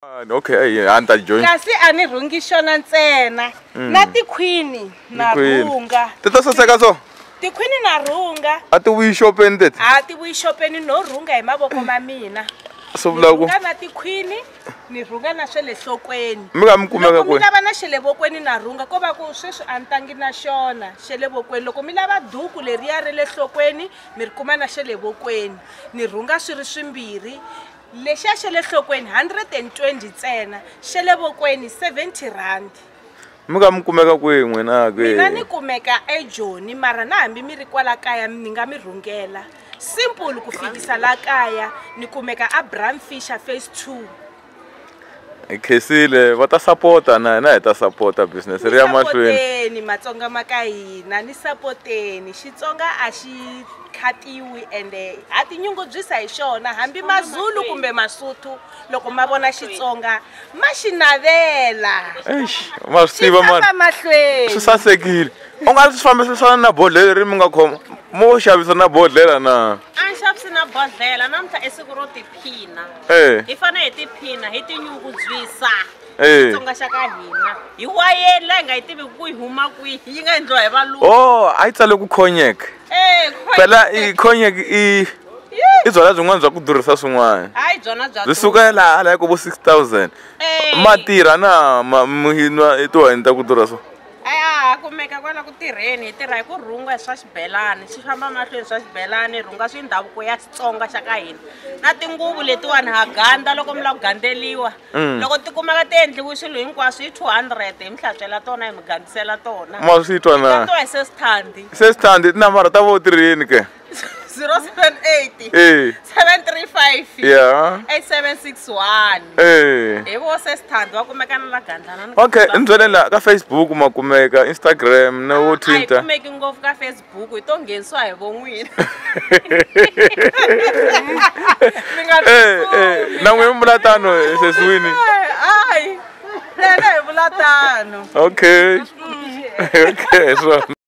Okay, a ni ta join. Kasi a ni rhungi xona ntsena. Na tikhwini na rhunga. Ti ta saseka so? Tikhwini na rhunga. A ti vuyi xopeni teti? A ti vuyi xopeni, no rhunga hi mavoko ma mina. Swi vula ku rhunga na tikhwini, ni rhunga na swa le nhlokweni. Mi nga mi kumeka Loko mi kwihi? lava na xa le vokweni na rhunga, ko va ku sweswi a ni tangi na xona xa le vokweni. Loko mi lava duku leriya ra le nhlokweni, mi ri kuma na xa le vokweni. Ni rhunga swi ri swimbirhi. Lexiya xa le nhlokweni 120 ntsena, xa le vokweni 70 rand. Mi nga mi kumeka kwihi n'wina ke? Mina ni kumeka eJoni, mara na hambi mi ri kwala kaya ni nga mi rhungela. Simple ku fikisa la kaya, ni kumeka a Bram Fischer phase 2. Hi khensile, va ta sapota na hina hi ta sapota business ri ya mahlweni. Sapoteni Matsonga ma ka hina, ni sapoteni. Xitsonga a xi khatiwi ende ha tinyungubyisa hi xona, hambi Mazulu kumbe Masotho loko ma vona Xitsonga ma xi navela. Eish, ma swi tiva mani. Xi famba mahlweni. Swi sasekile. U nga swi fambisana na bodlhela leri mi nga khoma, mo xavisa na bodlhela na? A ni xavisi na bodlhela, namuntlha i siku ro tiphina. Hi fanele hi tiphina, hi tinyungubyisa. Xitsonga xa ka hina. Hi wayeni laha hi nga yi tiviki ku yi huma kwihi, yi nga endliwa hi valungu. Oh, a yi tsale ku cognac. Cognac. Phela i cognac i i byalwa byin'wana bya ku durhisa swin'wana. Hayi, byona bya Byi suka laha hala ku vo 6000. Ma tirha na mi nwa tiwayini ta ku durha so? A kumeka kwala ku tirheni, hi tirha hi ku rhunga swa xibelani, swi famba mahlweni swa xibelani, rhunga swi ndhavuko ya Xitsonga xa ka hina. Na tinguvu letiwani ha ganda loko mi lava ku gandeliwa. Loko ti kumeka ti endliwe swilo hinkwaswo hi 200 hi mi hlantswela tona, hi mi gandisela tona. Ma swi twa na? Tatiwa hi Sesithandi. Sesithandi tinambara ta vo tirheni ke? 078. 735. 8761. Hi vo Sesithandi va kumeka na la Gandlana ni Okay, Gandlana. ni byele la ka Facebook ma kumeka, Instagram na vo A hi Twitter. kumeki ngopfu ka Facebook, hi to nghenisiwa hi vo n'wina. Mi nga tsutsumi. Na n'wina mi vula tano, Sesiwini? Hayi, na hina hi vula tano. Okay. Okay, swona.